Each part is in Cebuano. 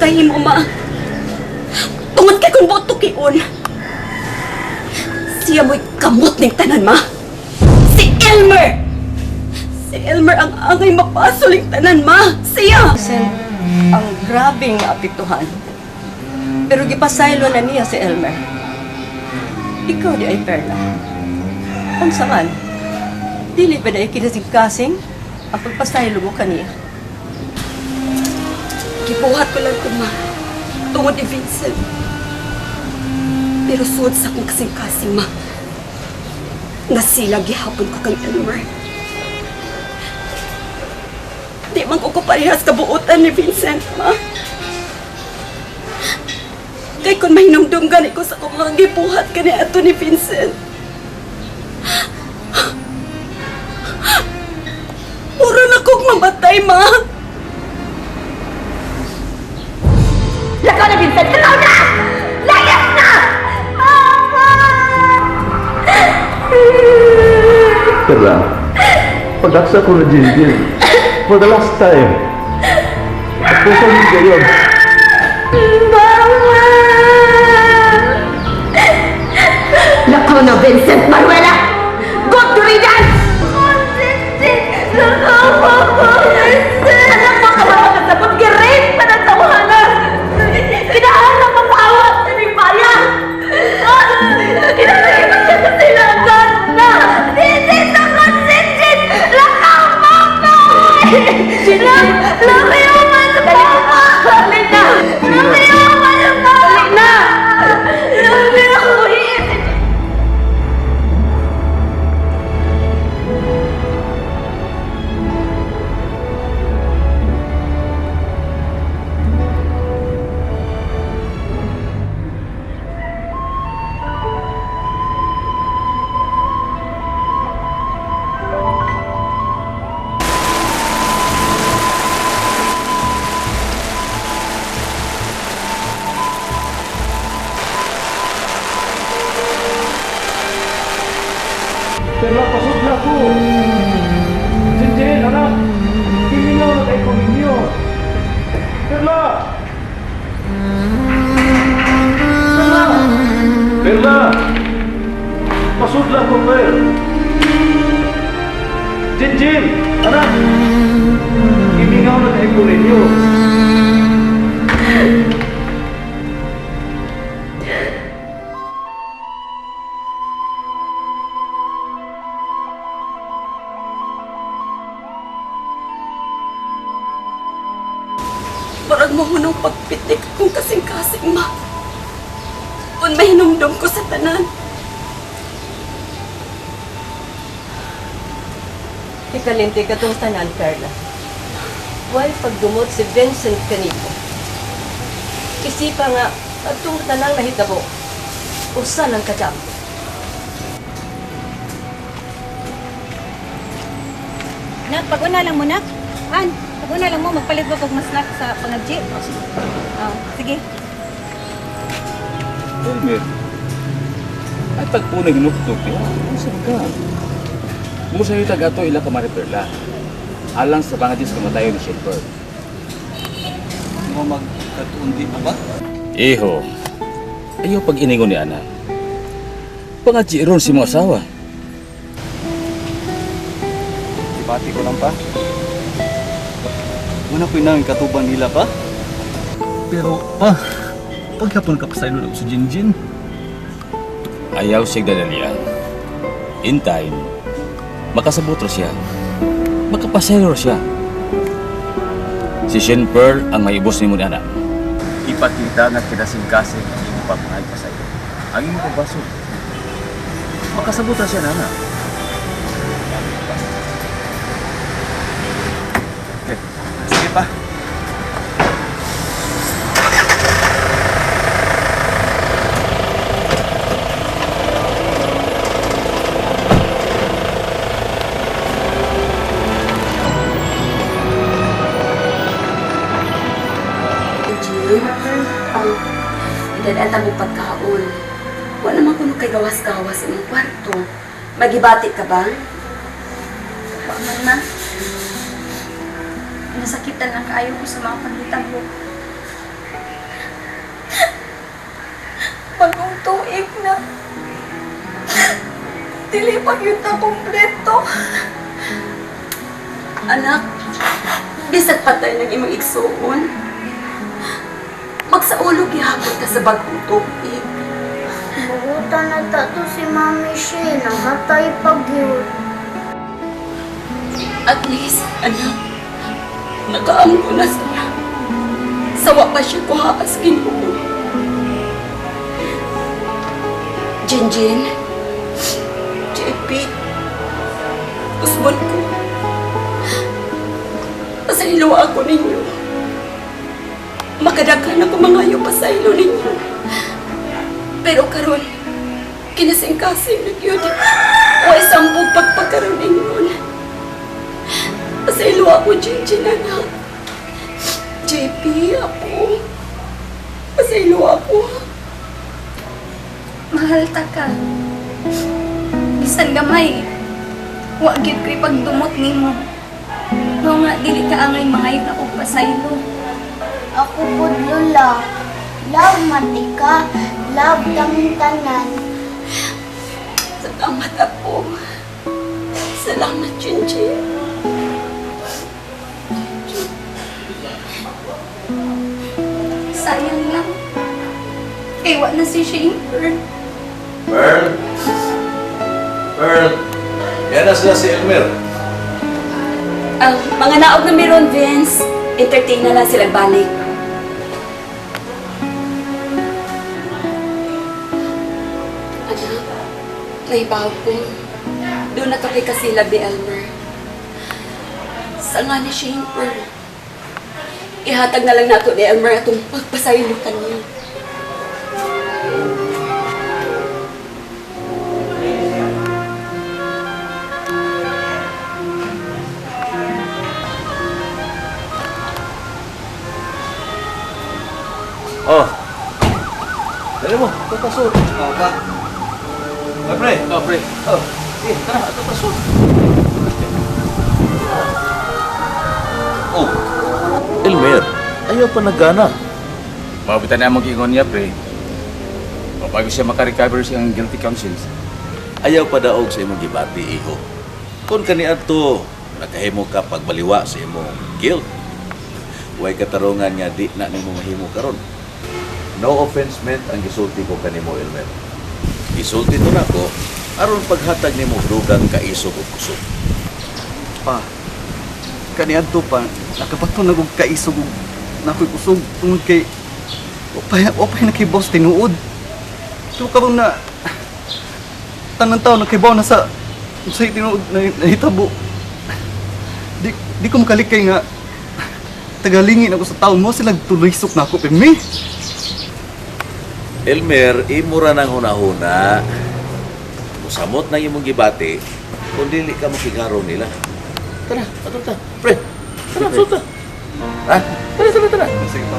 kahimo, ma. Tungod kay kung buot tukion. Siya mo'y kamot ning tanan, ma. Si Elmer! Si Elmer ang angay mapasuling tanan, ma. Siya! Vincent, ang grabing naapektuhan. Pero gipasaylo na niya si Elmer. Ikaw di ay Perla. Unsa man, dili ba dahil kinasing-kasing ang pagpasaylo mo kaniya? Gibuhat ko lang ito, ma. Tungod ni Vincent. Pero suod sa akong kasing-kasing, ma. Nasila gihapon ko kang Elmer. Di man ko parehas kabuotan ni Vincent, ma. Kay kung mahinumdum gani ko sa akong mga gibuhat kani ato ni Vincent. Mura na kong mamatay, ma. Lakaw na, Vincent! Lakaw na! Layas na! Papa! Perla, pag-aksa ko na Jinjin, for the last time, at kung saan hindi gayon, Mama! Lakaw na, Vincent Manuela! Good riddance! Vincent! Lakaw mo ko, Vincent! Anak mo ka ba makasabot? Girape pa ng tawanan! Kinahanap ang pawat sa bayan! Kinakita siya sa silangan na! Vincent! Lakaw, Vincent! Lakaw mo ko! Lakaw mo sa papa! Dali na! Lakaw mo sa papa! Dali na! Lakaw mo! Perla, pasok na ako! Jinjin, anak! Himingaw na kayo ko ninyo! Perla! Perla! Perla! Pasudla ko, Per! Jinjin! Anak! Himingaw na kayo ko ninyo! Parang mahunong pagpitik kung kasing-kasing, ma. Kung mahinumdum ko sa tanan. Ikalinti ka tong tanan, Perla. Why pagdumot si Vincent kaniko? Isipa nga, atong tanang nahitabo. Usa lang kadam. Nak, pag-una lang mo, nak. An, pag-una lang mo, magpalit mo kog mas nak sa pangadji. Oh, sige. Elmer, ay tagpo na hinuktok niya. Ano sa ka? Musa yung taga ila ka Perla. Alang sa pangadis kamatayo ni Shepard. Mo magkatuundi pa ba? Iho, ayaw pag iningon ni Ana. Pangadji ron si mga asawa. Ibati ko lang pa. Muna ko'y nang katubang nila pa. Pero pa, paghapon ka pa sa ilo sa Jinjin. Ayaw siya dadalian. In time, makasabot ro siya. Makapasero siya. Si Shen Pearl ang may ibos ni mo ni Ana. Ipakita nga kinasingkasing ang imong pamangay pa sa iyo. Ang imong pagbaso. Makasabot ra siya nana. Okay. Sige pa. Eugene, idadaan mo pagkaon. Wala naman kuno kay gawas-gawas imong kwarto. Magibati ka ba? Wa man ma. Nasakitan lang kaayo ko sa mga panghitabo. Tuig na. Dili pa gyud ta kompleto. Anak, bisag patay ng imong igsuon, magsaulog gihapon ka sa bag-ong tuig. Buutan na ta to si Mami Shane. Namatay pa gyud. At least, anak, nakaangko na siya. Sawa pa siya kuha sa Ginoo. Jinjin, JP, usbon ko. Pasaylo ako ninyo. Makadaghan ako mangayo pasaylo ninyo. Pero karon, kinasingkasing na gyud. Way sambog pagpagkaroon ninyo. Pasaylo ako, Jinjin, anak. JP, apo. Pasaylo ako. Mahal ta ka. Bisan gamay, wa gyud ko'y pagdumot nimo. Mao nga dili ka angay mangayo na og pasaylo. Ako po, Lola. Love man ka. Love kaming tanan. Salamat, apo. Salamat, Jinjin. Sayang lang. Kay wa na si Shane Pearl. Pearl? Pearl? Yan na sila si Elmer. Ang mga naog na meron, Vince, entertain na lang sila balik. Anak, naibaw ko. Doon na kami kasilab ni Elmer. Sa nga ni Shane Pearl. Ihatag na lang nato ni Elmer atong pagpasaylo kanya. Oh. Dali mo, ito pasok. Oh, pa. Ay, pre. Oh, pre. Oh. Eh, tara, ito pasok. Oh. Elmer, ayaw pa nagana. Mabutan na among giingon niya, pre. Bago siya makarecover siyang guilty conscience. Ayaw pa daog sa imong gibati, iho. Kung kaniadto, nakahimo ka pagbaliwa sa imong guilt. Way katarungan nga di na nimo mahimo karon. No offense meant ang gisulti ko kanimo, Elmer. Gisulti to nako aron paghatag nimo dugang kaisog ug kusog. Pa, kaniadto pa, nakabato na kog kaisog ug nakoy kusog tungod kay wapay na kay boss tinuod. So karon na tanang tao nakibaw na sa tinuod na nahitabo. Di ko makalikay nga tagalingin ako sa taon mo sila tulisok na ako pirmi. Elmer, imo ra nang hunahuna. Musamot na imong gibati kung dili ka makigaro nila. Tara, ato ta. Pre, tara, sulta. Ha? Tara, tara, tara. Sige pa.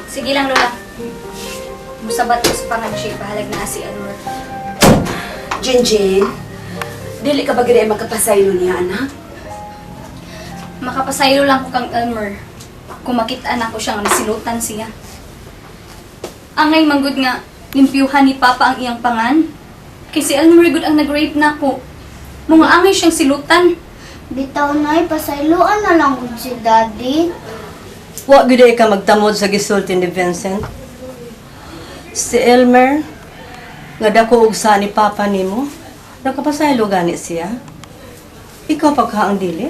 Sige lang, Lola. Musabat ko sa pangadji, bahalag na si Elmer. Jinjin, dili ka ba gid ay makapasaylo niya, anak? Makapasaylo lang ko kang Elmer. Kung makita na ko siyang nasilutan siya. Angay manggod nga, limpyuhan ni Papa ang iyang pangan. Kay si Elmer gud ang nag-rape na ko. Mga angay siyang silutan. Bitaw nay, pasayloan na lang gud si Daddy. Wa gyud ay ka magtamod sa gisulti ni Vincent. Si Elmer, nga dako og sa ni Papa nimo, nakapasaylo gani siya. Ikaw pagka ang dili.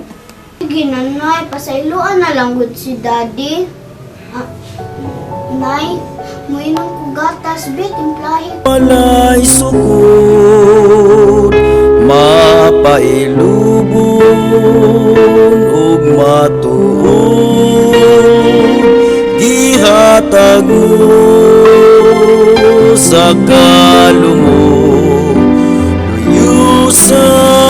Sige na, Nay, pasayloan na lang gud si Daddy. Ah, Nay, muinom ko gatas, bi, timplahi. Walay sukod, mapailubon ug matuod, gihatag mo sa kalungkutan.